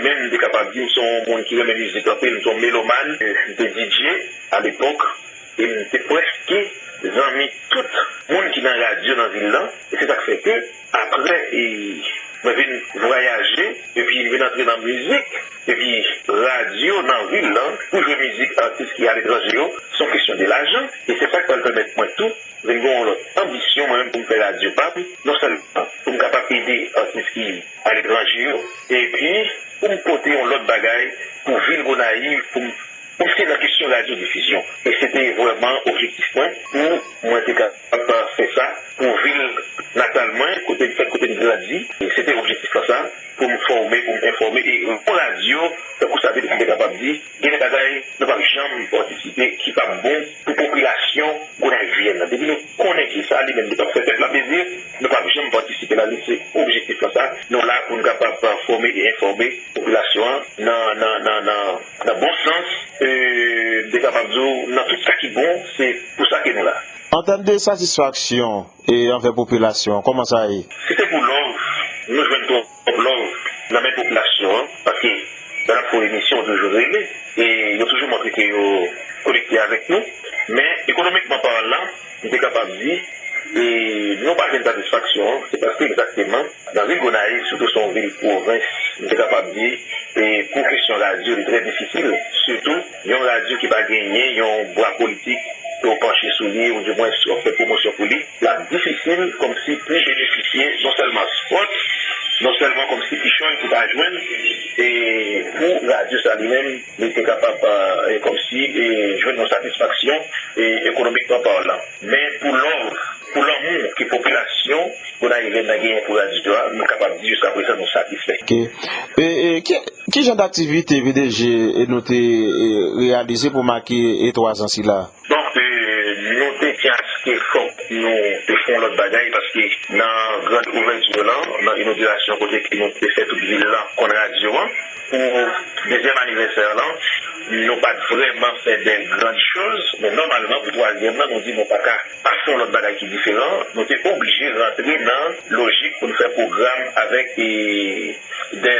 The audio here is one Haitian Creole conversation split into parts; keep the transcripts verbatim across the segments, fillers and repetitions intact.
Mwen menm, m te kapab di m se yon moun ki renmen mizik anpil, m se yon melomàn, m te D J alepòk, e m te prèske zanmi tout moun ki nan radyo nan vil lan. E se sa k fè ke, apre, e, mwen vin vwayaje, epi m vin antre nan mizik, epi radyo nan vil lan, pou jwe mizik atis ki aletranje yo, se yon kesyon de lajan, e se sa k pral pèmèt mwen tou vin gen yon lòt anbisyon, mwen menm, pou m fè radyo pa m, non sèlman pou m kapab ede atis ki aletranje yo, epi pou m pote yon lòt bagay pou vil Gonayiv, pou m, pou m se nan kesyon radyo difizyon. E se te vrèman objektif mwen, pou mwen te kapab fè sa pou vil natal mwen, kote m fèt, kote m grandi. E se te objektif lan sa, pou m fòme, pou m enfòme. E yon radyo, tankou sa te kapab di, gen de bagay nou p ap janm patisipe ki p ap bon pou popilasyon gonayivyèn nan. Depi nou konnen ke sa, li menm, li p ap fè pèp la plezi, nou p ap janm patisipe ladan. Se objektif lan sa. Nou la pou n kapab fòme e enfòme popilasyon an nan, nan, nan, nan, nan bon sans. E, m te kapab di w, nan tout sa ki bon, se pou sa ke nou la. An tèm de satisfaksyon e anvè popilasyon an, kòman sa ye? Si se pou love, nou jwenn twòp love nan men popilasyon an, paske lè n ap fè yon emisyon, yo toujou rele, e yo toujou montre ke yo konekte avèk nou. Men, ekonomikman palan, m te kapab di, E nou pa jwenn satisfaksyon an, se paske egzakteman, nan vil Gonayiv, sitou se yon vil pwovens, m te kapab di, e pou kesyon radyo, li trè difisil. Sitou, yon radyo ki pa genyen yon bwa politik ke w panche sou li, oudimwens w ap fè pwomosyon pou li, l ap difisil kòmsi pou benefisye non sèlman spòt, non sèlman kòmsi kichòy pou ta jwenn, e pou radyo sa li menm, li te kapab, e, kòmsi, e, jwenn yon satisfaksyon, e, ekonomikman palan. Men pou lòv, pou lanmou ke popilasyon gonayivyèn nan genyen pou radyo a, nou kapab di jiska prezan nou satisfè. Ok. E, e, ki, ki jan d aktivite P D G nou te, e, reyalize pou make, e, twa zan sila? Bon, e, nou te tyen aske fòk nou te fè yon lòt bagay, paske nan grand ouvèti lan, nan inogirasyon kote ke nou te fè tout vil lan konn radyo an, pou dezyèm anivèsè lan, nou pa t vrèman fè de grand choz, men nòmalman pou twazyèm lan, nou di nou pa ka pa fè yon lòt bagay ki diferan, nou te oblije rantre nan lojik pou n fè pwogram avèk, e, de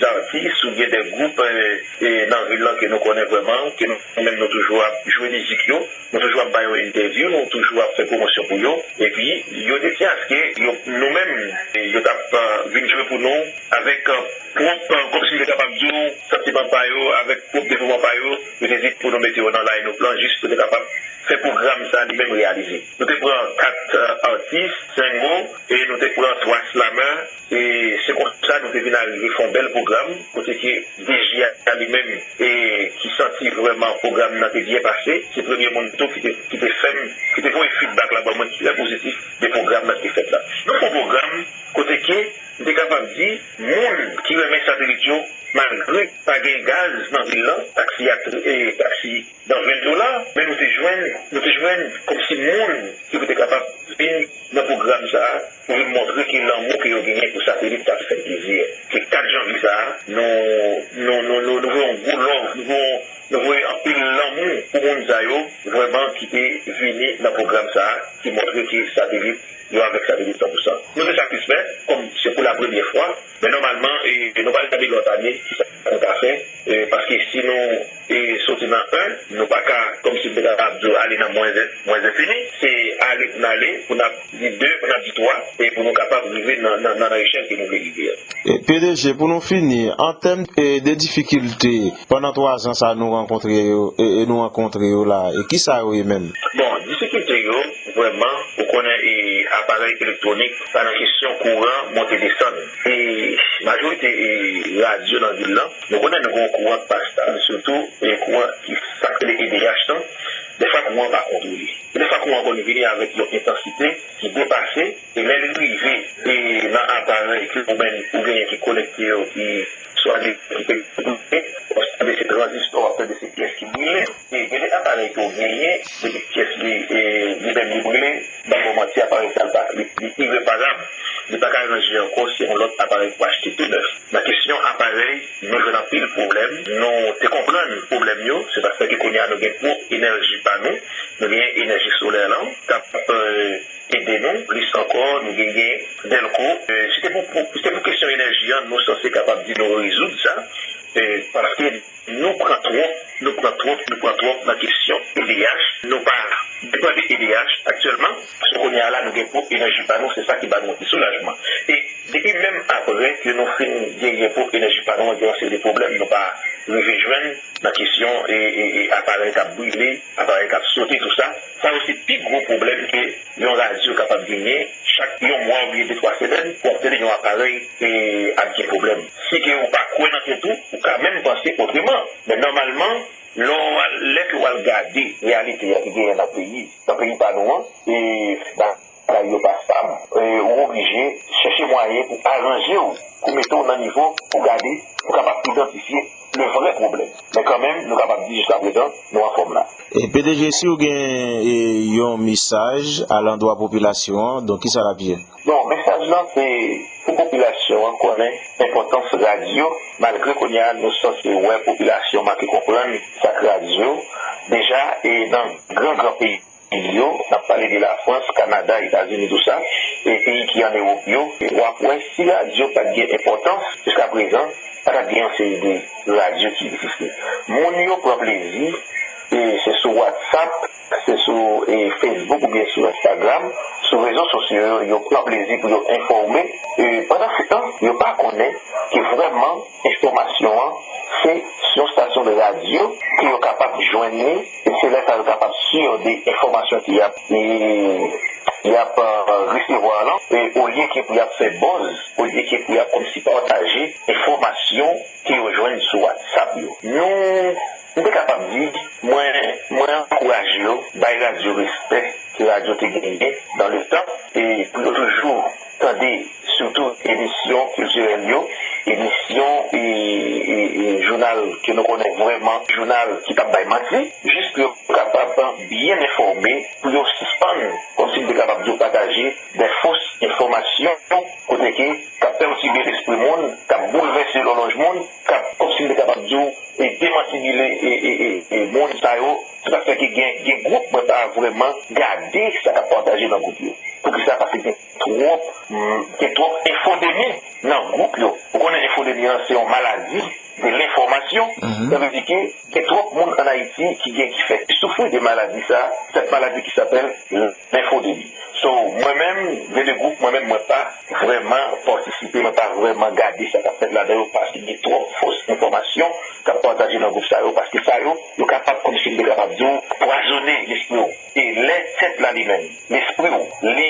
atis oubyen de gwoup, e, e, nan vil lan ke nou konnen vrèman, ke nou menm nou toujou ap jwe mizik yo, nou toujou ap ba yo entèvyou, nou toujou ap fè pwomosyon pou yo. Epi, yo te tyen aske yo, nou menm, e, yo t ap, e, vin jwe pou nou avèk, e, pwòp, e, kòmsi m te kapab di w, santiman pa yo, avèk pwòp devouman pa yo, yo te di pou nou mete yo nan line-up lan, jis pou te kapab fè pwogram sa li menm reyalize. Nou te pran kat, e, atis, Sengo, e nou te pran twa slamè, e se konsa nou te vin arive fè yon bèl pwogram, kote ke D J a li menm, e ki santi vrèman pwogram nan te byen pase, se premye moun tou ki te, ki te fè m, ki te voye feedback la ban mwen ki trè pozitif de pwogram nan ki te fèt la. Nou fè yon pwogram kote ke m te kapab di, moun ki renmen satelit yo, malgre pa gen gaz nan vil lan, taksi a, e, taksi nan ven dola, men nou te jwenn, nou te jwenn kòmsi moun ki pou te kapab vin nan pwogram sa a, pou vin montre ke lanmou ke yo genyen pou satelit sa fè plezi. Se kat janvye sa a, nou, nou, nou, nou, nou voye yon gwo love, nou voye, nou voye anpil lanmou pou moun sa yo, vrèman ki te vini nan pwogram sa a, ki montre ke satelit, yo avèk satelit san pou san. Nou te satisfè, kòm se pou la premyè fwa, men nòmalman, e, nou pral gade lòt ane, kisa nou ka fè, e, paske si nou, e, soti nan en, nou pa ka, kòmsi m te kapab di w, ale nan mwens, mwens enfini. Se ale pou n ale, pou n ap di de, pou n ap di twa, e pou nou kapab rive nan, nan, nan, nan echèl ke nou vle rive a. E, P D G, pou nou fini, an tèm, e, de difikilte, pandan twa zan sa nou rankontre yo, e, e nou rankontre yo la, e kisa yo ye menm? Bon, difikilte yo, vrèman, ou konnen, e, aparèy elektwonik, pa nan kesyon kouran, monte desann. E majorite, e, radyo nan vil lan, nou konnen nou gen yon kouran ki pa stab, sitou, e, kouran ki sa k rele E D H lan, defwa kouran pa kontwole. E defwa kouran konn vini avèk yon entansite ki depase, e lè li rive, e nan aparèy ke ou menm ou genyen ki konekte yo, ki swa de ki pe brile, w ap tande se tranzistò, w ap tande se pyès ki brile. E gen de aparèy ke w genyen, depi pyès li, e, li menm li brile, m pa ba w manti, aparèy sa li pa, li, li ireparab, li pa ka ranje ankò, se yon lòt aparèy pou achte tou nèf. Nan kesyon aparèy, nou jwenn anpil pwoblèm. Nou te konprann pwoblèm yo, se sa k fè ke kounye a nou gen pwòp enèji pa nou. Nou genyen enèji solè lan, k ap, e, ede nou plis ankò, nou genyen Delco. E, si te pou, pou, si te pou kesyon enèji an, nou sanse kapab di nou rezoud sa, e, paske nou pran twòp, nou pran twòp, nou pran twòp nan kesyon E D H. Nou pa depann de E D H aktyèlman, paske kounye a la, nou gen pwòp enèji pa nou, se sa ki ba nou anpil soulajman. E depi menm apre ke nou fin genyen pwòp enèji pa nou, gen yon seri de pwoblèm nou pa rive jwenn nan kesyon, e, e, e aparèy k ap brile, aparèy k ap sote, tou sa. Sa yo se pi gwo pwoblèm ke yon radyo kapab genyen. Chak yon mwa oubyen de twa semèn, w ap tande yon aparèy, e, ap gen pwoblèm. Si ke ou pa kwè nan tèt ou, ou ka menm panse otreman. Men nòmalman, lè w al, lè ke w al gade reyalite a ki genyen nan peyi, nan peyi pa nou an, e, bagay yo pa stab, e, ou oblije chèche mwayen pou aranje w, pou mete w nan nivo, pou gade, pou kapab idantifye le vrè pwoblèm. Men kanmenm, nou kapab di jiska prezan, nou anfòm la. E P D G, si w gen, e, yon mesaj alandwa popilasyon an, donk, kisa l ap ye? Bon, mesaj lan se pou popilasyon an konnen enpòtans radyo, malgre kounye a nou sanse wè popilasyon manke konprann sa k radyo. Deja, e nan gran, gran peyi yo, n ap pale de Lafrans, Kanada, Etazini, tou sa, e peyi ki an Ewòp yo, w ap wè si radyo pa t gen enpòtans jiska prezan, pa t ap gen yon seri de radyo ki egziste. Moun yo pran plezi, e se sou WhatsApp, se sou, e, Facebook oubyen sou Instagram, sou rezo sosyo yo, yo pran plezi pou yo enfòme. E pandan se tan, yo pa konnen ke vrèman enfòmasyon an se sou yon estasyon de radyo ke yo kapab jwenn li, e se lè sa yo kapab si de enfòmasyon ki y ap, e, y ap, e, resevwa lan, e olye ke pou y ap fè buzz, olye ke pou y ap kòmsi pataje enfòmasyon ke yo jwenn sou WhatsApp yo. Nou, m te kapab di, mwen, mwen ankouraje yo, bay radyo respè ke radyo te genyen dans le temps, e pou yo toujou tande sitou emisyon kiltirèl yo, emisyon e, e, e jounal ke nou konnen vrèman, jounal ki p ap bay manti, jis pou yo kapab byen enfòme, pou yo sispann, kòmsi m te kapab di, pataje de fos enfòmasyon, kote ke k ap pètibe lespri moun, k ap boulvèse lòlòj moun, k ap, kòmsi m te kapab di w, e demantibile e, e, e, e moun sa yo, se pa fè ke gen, gen gwoup mwen pa vrèman gade sa k ap pataje nan gwoup yo. Poukisa? Paske gen twòp, mm, gen twòp enfodemi nan gwoup yo. Ou konnen enfodemi an se yon maladi de lenfòmasyon. Mhm. Sa vle di ke gen twòp moun ann Ayiti ki gen, ki fè, ki soufri de maladi sa, cette maladie qui s'appelle l'infodémie. So, mwen menm, Vele Gwoup, mwen menm, mwen pa vrèman patisipe, mwen pa vrèman gade sa k ap fèt ladan yo, paske gen twòp fos enfòmasyon k ap pataje nan gwoup sa yo, paske sa yo, yo kapab, kòmsi m te kapab di w, pwazonnen lespri w. E lè tèt la li menm, lespri w, li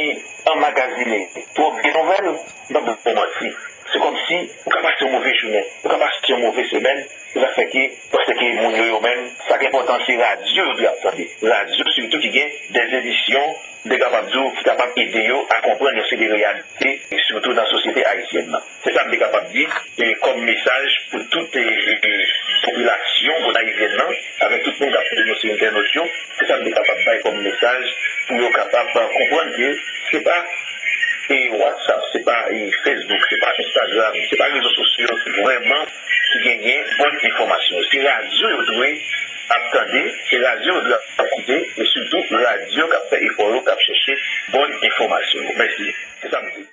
anmagazine twòp vye nouvèl, m p ap ba w manti. Se kòmsi ou ka pase yon move jounen, ou ka pase yon move semèn, se sa k fè ke, paske moun yo, yo menm, sa k enpòtan se radyo yo dwe ap tande. Radyo sitou ki gen de emisyon, m te kapab di w, ki kapab ede yo a konprann yon seri de reyalite, sitou nan sosyete ayisyèn nan. Se sa m te kapab di, e, kòm mesaj pou tout, e, e, e, popilasyon gonayivyèn nan, avèk tout moun k ap koute nou sou entènòt yo, se sa m te kapab bay kòm mesaj pou yo kapab, e, konprann ke se pa, e, WhatsApp, se pa, e, Facebook, se pa Instagram, se pa rezo sosyo vrèman ki genyen bòn enfòmasyon. Se radyo yo dwe ap tande, se radyo yo dwe ap koute, e sitou radyo k ap fè efò yo, k ap chèche bòn enfòmasyon yo. Mèsi. Se sa m di.